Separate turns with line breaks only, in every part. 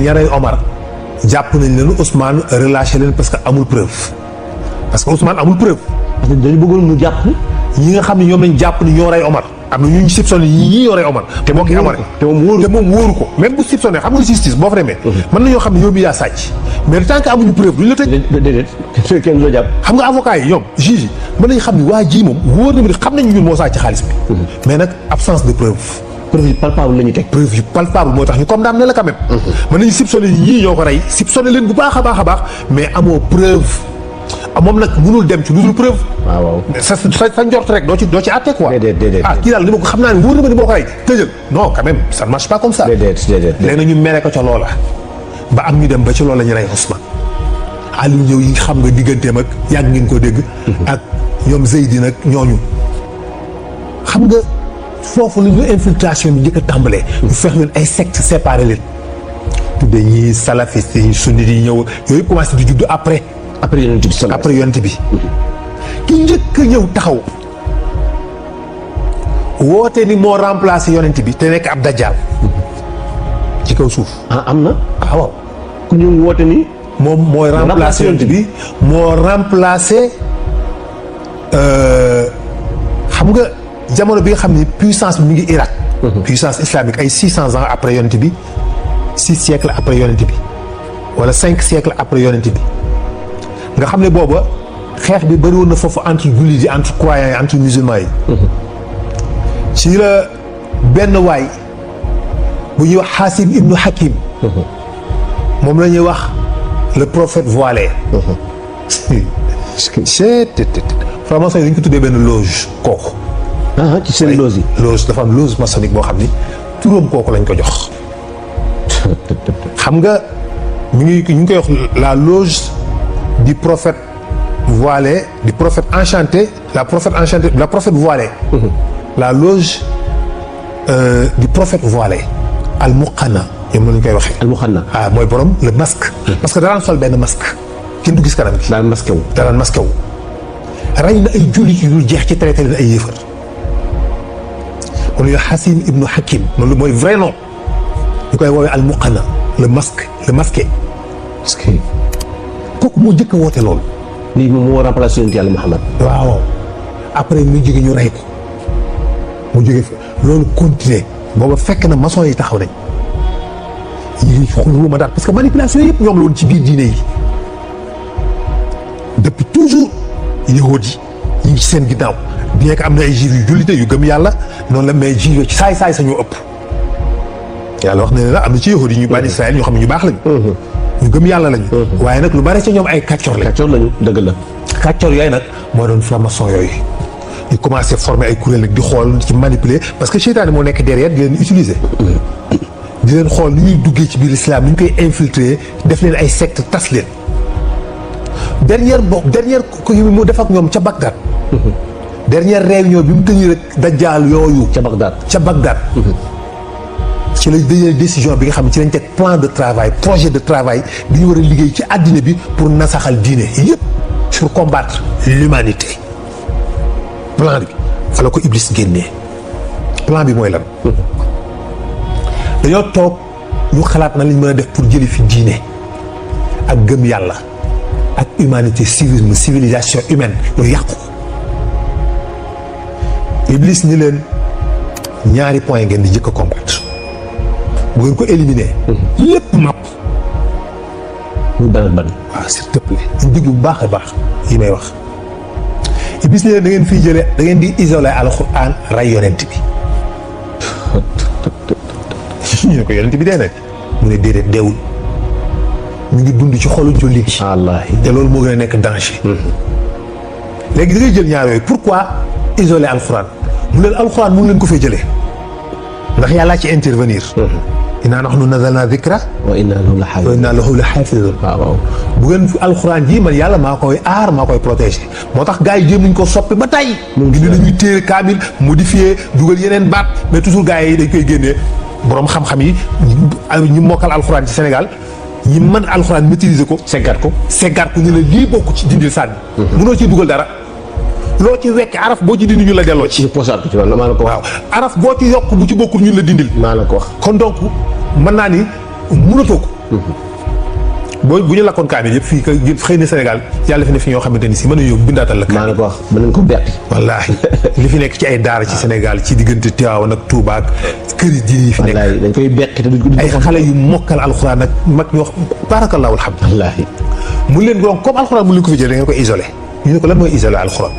ña rey Omar jàpp nañ leen Ousmane relâché leen parce que amul preuve parce que Ousmane amul preuve.
parce que dañu bëggoon ñu jàpp.
ñi nga xam ne ñoom lañ jàpp ni ñoo rey Omar am na ñu soupçonné ñii ñoo rey Omar. te moo ki Omar te moom wóoru ko même bu soupçonné xam nga justice boo fa demee. mën nañoo xam ne yow mi yaa sàcc mais tant que amuñu preuve duñ la tëj.
déedéet kenn loo jàpp.
xam nga avocat yi ñoom juge yi mën nañu xam ni waa ji moom wóor na mi xam nañu ñun moo sàcc xaalis bi. mais nag absence de preuve.
preuve yu palpable la ñu teg.
preuve yu palpable moo tax ñu condamné la quand même. mën nañu soupçonné ñii ñoo ko rey soupçonné leen bu baax a baax mais amoo preuve moom nag mënul dem ci lu dul preuve.
waaw
sa njort rek doo ci àtte quoi.
déedéet
kii daal ni ma ko xam naa ne wóor na ma ni moo ko rey tëjal non quand même ça ne marche pas comme ça.
déedéet
léegi nag ñu mere ko ca loola ba am ñu dem ba ci loola ñu rey Ousmane. Aliou ñëw yi xam nga digganteem ak yàgg ngeen ko dégg. ak ñoom Zeydi nag ñooñu xam nga foofu la ñu infiltration bi njëkk a tàmbalee. ñu fex leen ay sectes séparé leen. tuddee ñii salafiste yi sunnite yi ñëw yooyu commencé di judd après yonent bi ki njëkk a ñëw taxaw woote ni moo remplacé yonent bi te nekk ab dajjaal ci kaw suuf.
am na.
waaw
ku ñu woote ni.
moom mooy remplacé yonent bi moo remplacé xam nga jamono bi nga xam ni puissance bi mi ngi Irak. puissance islamique ay 600 ans après yonent bi 6 siècles après yonent bi wala 5 siècles après yonent bi. nga xam ne booba xeex bi bëri woon na foofu entre jullit yi entre croyants yi entre musulmans yi. ci la benn waay bu ñuy wax Xaasim ibnu Hakim. moom la ñuy wax le prophète voilé. franc-maçon yi dañ ko tuddee benn loge kooku.
ci seen loge yi.
loge dafa am loge maçonnique boo xam ni turam kooku lañ ko jox. xam nga ñu ngi koy wax la loge. du prophète voilé du prophète enchanté la prophète voilé. la loge du prophète voilé al muqanna ñoom la ñu koy waxee.
al muqanna
mooy borom le masque. parce que danaan sol benn masque kenn du gis kanam gi.
daan masqué wu.
rey na ay jullit yu dul jeex ci traité leen ay yéefar. kon yow Xasim ibnu Hakim loolu mooy vrai nom ñu koy woowee al muqanna le masqué. kooku moo njëkk a woote loolu.
lii moom moo remplacé yonent Yàlla Muhammad.
waaw après mu jóge ñu rey ko mu jóge fa loolu continuer booba fekk na maçon yi taxaw nañ yi xuluma daal parce que manipulation yëpp ñoom la woon ci biir diine yi depuis toujours yahuud yi ngi ci seen ginnaaw bien que am na ay juifs yu jullite yu gëm yàlla noonu la mais juifs ci saay sañoo ëpp yàlla wax na ne la am na ci yahuud yi ñu bànni Israël ñoo xam ne ñu baax lañu. ñu gëm yàlla lañu. waaye nag lu bari ca ñoom ay kàccoor lañu. dëgg la. kàccoor yooyu nag moo doon franc-maçon yooyu ñu commencé former ay kuréel nag di xool ci manipuler parce que seytaane moo nekk derrière di leen utiliser. di leen xool ni ñuy duggee ci biir islam ni ñu koy infiltrer def leen ay secte tas leen. dernière ko mu def ak ñoom ca Bagdad. dernière réunion bi mu tëñu rek dajjaal yooyu. ca Bagdad. ci lañ dañee décision bi nga xam ne ci lañ teg plan de travail projet de travail bi ñu war a liggéey ci àddina bi pour nasaxal diine yëpp pour combattre l'humanité plan bi fa la ko Iblis génnee plan bi mooy lan dañoo toog ñu xalaat na lañ mën a def pour jëli fi diine ak gëm yàlla ak humanité civilisation humaine lu yàqu ko Iblis ni leen ñaari point ngeen di jëkk a combattre bu ngeen ko éliminer lépp màpp
ñu ban
waaw s'il te plaît ñu déglu bu baax a baax yi may wax Iblis ne da ngeen fiy jëlee da ngeen di isoler alxuraan rey yonent bi ñu ne ko yonent bi dee na mu ne déedéet deewul ñu ngi dund ci xolu jullit yi
wallaahi
te loolu moo gën a nekk danger léegi da ngay jël ñaar yooyu pourquoi isoler alxuraan mu leen alxuraan mun leen ko fay jëlee ndax yàllaa ci intervenir innaa nahnu nazzalnaa dikra
wa innaa lahu la xaafizuun
waaw bu ngeen fi alxuraan ji man yàlla maa koy aar maa koy protéger moo tax gars yi jéem nañ ko soppi ba tey ngi ni dañuy téere kaamil modifier dugal yeneen baat mais toujours gars yi dañ koy génnee borom xam-xam yi ñu mokkal alxuraan ci Sénégal ñi mën alxuraan maîtriser ko seggaat ko ñu ne lii bokk ci dindil sànni mënoo ci dugal dara loo ci wekk araf boo ci dindi ñu la delloo ci
posaat ko ci wàll maa la ko wax
waaw araf boo ci yokk bu ci bokkul ñun la dindil
maa la ko wax
kon donc mën naa ni mënatoo ko bu ñu lakkoon kaamil yëpp fii xëy na Sénégal yàlla fi ne fi ñoo xamante ni si mën nañu yóbbu bindaatal la kaamil.
maa la ko wax mën nañ ko beqi.
wallaahi li fi nekk ci ay daara ci Sénégal ci diggante Tivaouane ak Touba ak kër yi diine yi fi nekk.
wallaahi dañ koy beqi te duñ ko.
ay xale yu mokkal alxuraan ak mag ñoo baarakallaahu alhamdulilah.
wallaahi.
mu leen doon comme alxuraan mu leen ko fi jël da ngeen ko isolé ñu ne ko lan mooy isolé alxuraan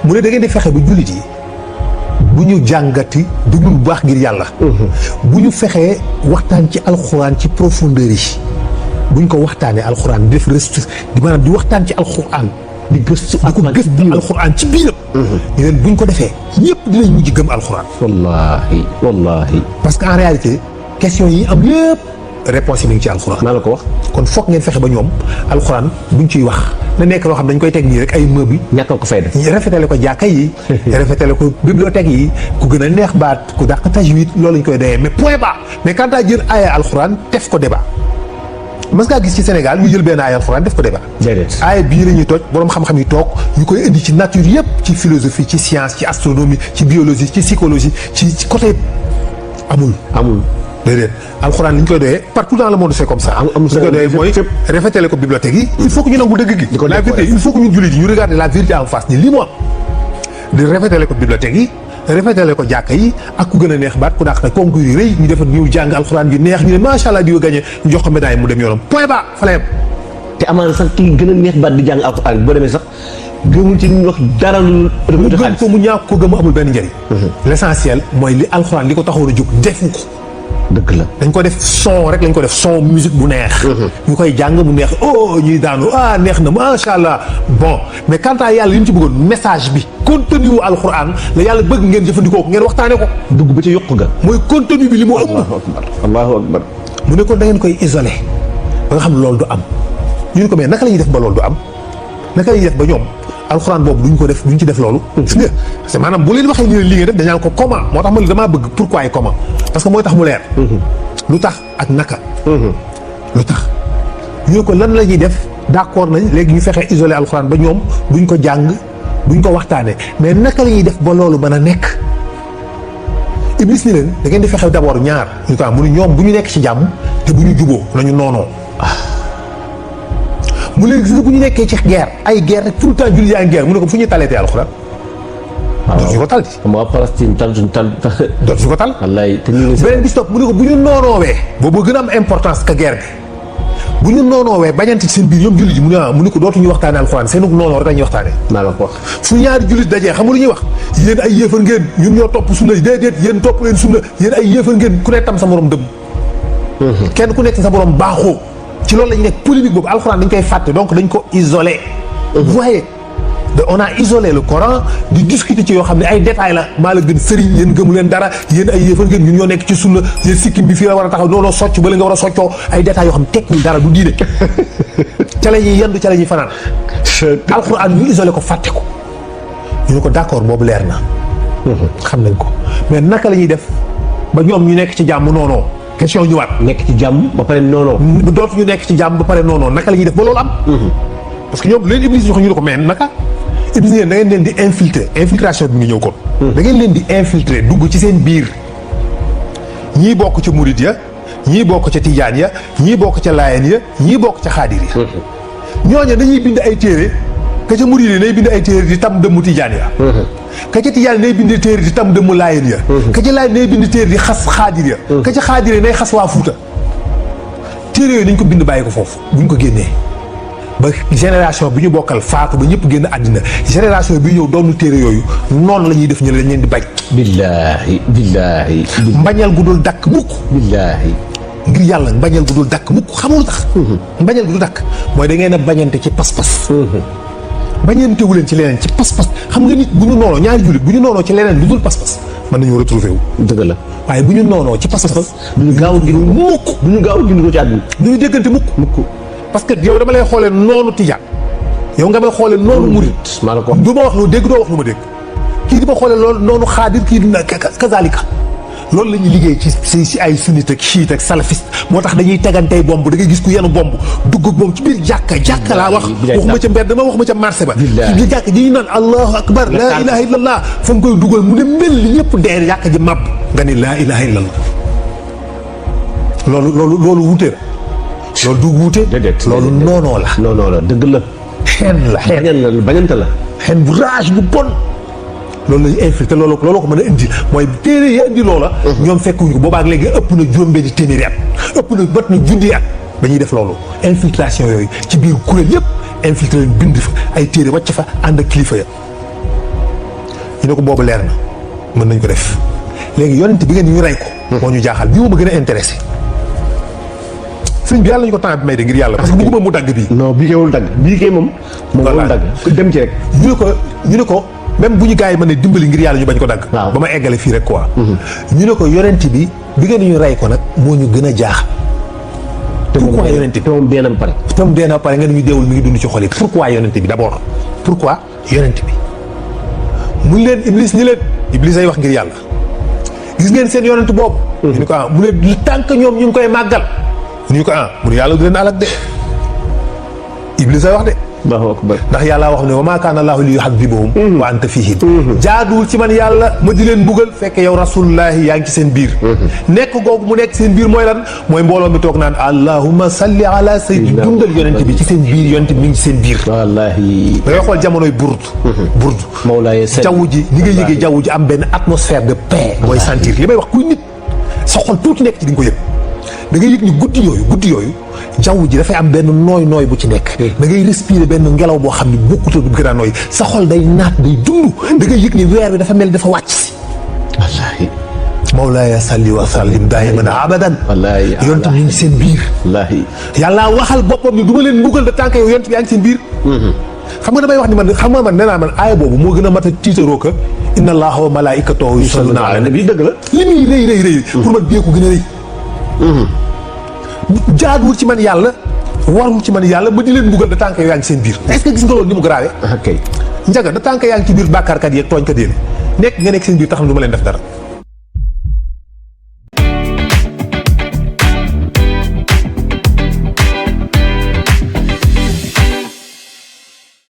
mu ne da ngeen di fexe ba jullit yi bu ñu jàngati déglu bu baax ngir yàlla. bu ñu fexee waxtaan ci alxuraan ci profondeur yi. buñ ko waxtaanee alxuraan di def restu di maanaam di waxtaan ci alxuraan di gëstu di ko gëstu alxuraan ci biiram. ñu leen buñ ko defee ñëpp dinañ mujj gëm alxuraan.
wallaahi wallaahi.
parce que en réalité question yi am yëpp réponse yi mi ngi ci alxuraan.
maa la ko wax.
kon foog ngeen fexe ba ñoom alxuraan buñ ciy wax na nekk loo xam dañ koy teg nii rek ay meubles.
ñàkkal ko fayda.
rafetale ko jàkka yi. rafetale ko bibliothèque yi ku gën a neex baat ku dàq tajwid loolu lañ koy doyee mais point bas mais quand daa jël aaya alxuraan def ko débat. mas ngaa gis ci Sénégal ñu jël benn aaya alxuraan def ko débat.
déedéet
aaya bii la ñuy toj borom xam-xam yi toog ñu koy indi ci nature yëpp ci philosophie ci science ci astronomie ci biologie ci psychologie ci côté amul. déedéet alxuraan li ñu koy doyee partout dans le monde c'est comme ça.
amul
li ñu koy doyee mooy rafetale ko bibliothèque yi. il faut que ñu nangu dëgg gi. la vérité il faut que ñun jullit yi ñu regarder la vérité en face ni lii moo am. di rafetale ko bibliothèque yi rafetale ko jàkka yi ak ku gën a neex baat ku dàq nag concours yi rëy ñu defar ñu jàng alxuraan yu neex ñu ne macha allah di ko gagné ñu jox ko médaille mu dem yoonam point bas fa la yem.
te amaana sax kii gën a neex baat di jàng alxuraan boo demee sax gëmul ci ñu wax dara lu.
mu gëm ko mu ñàkk ko gëm amul benn njëriñ. l'essentiel mooy li alxuraan li ko taxoon a jóg defu ko.
dëgg la
dañ ko def son rek lañ ko def son musique bu neex. ñu koy jàng mu neex oh ñuy daanu neex na macha allah bon mais quant à yàlla li ñu ci bëggoon message bi contenu wu alxuraan la yàlla bëgg ngeen jëfandikoo ko ngeen waxtaane ko.
dugg ba ca yokku ga.
mooy contenu bi li mu ëpp.
allahu akbar.
mu ne kon da ngeen koy isolé ba nga xam ne loolu du am ñu ne ko mais naka la ñuy def ba loolu du am naka la ñuy def ba ñoom alxuraan boobu duñ ko def duñ ci def loolu. gis nga parce que maanaam bu leen waxee ni li ngeen def dañaan ko comment moo tax ma damaa bëgg pourquoi et comment parce que mooy tax mu leer. lu tax ak naka. lu tax ñu ne ko lan la ñuy def d'accord nañ léegi ñu fexe isolé alxuraan ba ñoom duñ ko jàng duñ ko waxtaanee mais naka la ñuy def ba loolu mën a nekk. Iblis ni leen da ngeen di fexe d'abord ñaar ñu ko am mu ne ñoom bu ñu nekk ci jàmm te bu ñu juboo nañu noonoo. mu leen gis nga bu ñu nekkee ci guerre ay guerre rek tout le temps julli yaa ngi guerre mu ne ko fu ñuy taleetee alxuraan. waaw dootuñu ko tal di.
xam nga Palestine dootuñu
ko tal.
wallaay te ñu
beneen bis topp mu ne ko bu ñu noonoowee. boobu gën a am importance que guerre bi bu ñu noonoowee bañante ci seen biir ñoom jullit yi mu ne ko dootuñu waxtaanee alxuraan seen noonoo rek la ñuy waxtaanee.
maa la ko wax.
fu ñaari jullit dajee xam nga lu ñuy wax yéen ay yéefar ngeen ñun ñoo topp sunna déedéet yéen topp leen sunna yéen ay yéefar ngeen ku ne tam sa morom dëmm. kenn ku nekk sa morom baaxoo ci loolu la ñu nekk polémique boobu alxuraan dañ koy fàtte donc dañ ko isolé. vous voyez on a isolé le Coran di discuter ci yoo xam ne ay détails la maa la gën sëriñ yéen gëmu leen dara yéen ay yéefar ngeen ñun ñoo nekk ci sunna yéen sikkim bi fii la war a taxaw noonu socc ba la nga war a soccoo ay détails yoo xam ne tekkiwul dara du diine ca la ñuy yendu ca la ñuy fanaan alxuraan ñu isolé ko fàtte ko ñu ne ko d'accord boobu leer na xam nañ ko mais naka la ñuy def ba ñoom ñu nekk ci jàmm noonoo question ñëwaat.
nekk ci jàmm ba pare noonoo.
dootu ñu nekk ci jàmm ba pare noonoo naka la ñuy def ba loolu am. parce que ñoom leen Iblis jox ñu ne ko mais naka. Iblis ngeen da ngeen leen di infiltrer infiltration bi ngi ñëw kon. da ngeen leen di infiltrer dugg ci seen biir. ñii bokk ca Murid ya ñii bokk ca Tijaan ya ñii bokk ca Laayeen ya ñii bokk ca Xaadir ya. ñooñu dañuy bind ay téere ka ca Murid yi day bind ay téere di tam dëmmu Tijaan ya. ka ca Tijaan nay bind téere di tam dëmmu Laayeen ya. ka ca Laayeen nay bind téere di xas Xaadir ya. ka ca Xaadir ya nay xas waa Fuuta. téere yooyu dañ ko bind bàyyi ko foofu buñ ko génnee ba génération bi ñu bokkal faatu ba ñëpp génn àddina génération bi ñëw doonu téere yooyu noonu la ñuy def ñu ne dañ leen di bañ. billaahi. mbañal gu dul dakk mukk.
billaahi.
ngir yàlla mbañal gu dul dakk mukk xamul tax. mbañal gu dul dakk mooy da ngeen a bañante ci pas-pas. bañante wu leen ci leneen ci pas-pas xam nga nit bu ñu noonoo ñaari jullit bu ñu noonoo ci leneen lu dul pas-pas mën nañoo retrouver wu.
dëgg la
waaye bu ñu noonoo ci pas-pas.
du ñu gaaw a gindi mukk du ñu gaaw a gindi ko ci àdduna.
du ñu déggante mukk. parce que yow dama lay xoolee noonu tijaan yow nga may xoolee noonu murit
maa la ko wax
du ma wax lu dégg doo wax lu ma dégg kii di ma xoolee loolu noonu xaadir kii dina kazalika loolu la ñuy liggéey ci ay sunnite ak chiite ak salafiste moo tax dañuy tegantey bomb da ngay gis ku yenu bomb dugg ak moom ci biir jàkka laa wax waxuma ca mbedd dama waxuma ca marché ba ci biir jàkka ji ñu naan allahu akbar laa ilaha illallah fa nga koy dugal mu ne mel ni ñëpp dee jàkka ji màbb nga ni laa ilaha illallah loolu wuute la. loolu du wuute.
déedéet
loolu noonoo la.
noonoo la dëgg la.
xeen la
bañante la.
xeen bu rage bu bon. loolu lañu infiltré loolu ko mën a indi mooy téere yi indi loola. ñoom fekkuñu ko boobaak léegi ëpp na juróom-benni téeméeri at. ëpp na bët na junni at ba ñuy def loolu. infiltration yooyu ci biir kuréel yëpp infiltré leen bind fa ay téere wàcc fa ànd ak kilifa ya. ñu ne ko boobu leer na mën nañ ko def léegi yonent bi ngeen ñu rey ko. moo ñu jaaxal bii ma gën a intéressé. sëñ bi yàlla ñu ko temps bi may de ngir yàlla. parce que bëgguma mu dagg bii.
non bii kay wul dagg bii kay moom. moom wul dagg dem ci rek.
ñu ne ko même bu ñu gars yi mën a dimbali ngir yàlla ñu bañ ko dagg.
waaw
ba ma eggale fii rek quoi. ñu ne ko yonent bi ngeen ñu rey ko nag moo ñu gën a jaaxal. pourquoi yonent bi
te moom dee na ba pare.
te moom dee na ba pare nga ne ñu deewul mi ngi dund ci xol yi pourquoi yonent bi d'abord pourquoi yonent bi. mu leen Iblis ni leen Iblis ay wax ngir yàlla gis ngeen seen yonent boobu. ñu ne ko mu ne tànk ñoom ñu ngi koy màggal. ñu ko mu ne yàlla du leen alak de Iblis ay wax de.
Allahu akbar.
ndax yàlla wax ne wa maa kaana Allaahu li yu'adhibahum wa anta fiihim. jaaduwul ci man yàlla ma di leen buggal fekk yow rasulullahi yaa ngi ci seen biir. nekk googu mu nekk seen biir mooy lan mooy mbooloo mi toog naan allahumma salli ala sayyidi dundal yonent bi ci seen biir yonent bi mi ngi ci seen biir.
wallaahi.
da ngay xool jamonoy burdu.
Mawlaay
jaww ji ni nga yëgee jaww ji am benn atmosphère de paix. mooy sentir li may wax kuy nit sa xol tuuti nekk ci di nga ko yëg. da ngay yëg ni guddi yooyu jaww ji dafay am benn nooy bu ci nekk. da ngay respirer benn ngelaw boo xam ne bokkut ak bu gën a nooy sa xol day naat day dund. da ngay yëg ni weer bi dafa mel dafa wàcc si.
wallaahi.
Mawlaaya salli wa sallim daayiman abadan.
wallaahi
yonent mi ngi seen biir.
wallaahi.
yàlla waxal boppam ni du ma leen mbugal de tànk yow yonent bi yaa ngi seen biir. xam nga damay wax ni man nee naa man aaya boobu moo gën a mat a tiitaroo que inna allaha wa malaa'ikatahu yusalluuna ala nabi dëgg la. li muy rëy pour man bee ko gën a rëy. jaaduwul ci man yàlla warul ci man yàlla ba di leen mbugal da tànk yaa ngi seen biir est-ce que gis nga loolu ni mu grave.
ok
njaga da tànk yaa ngi ci biir bàkkaarkat yi ak tooñkat yi nekk nga nekk seen biir tax na du ma leen def dara.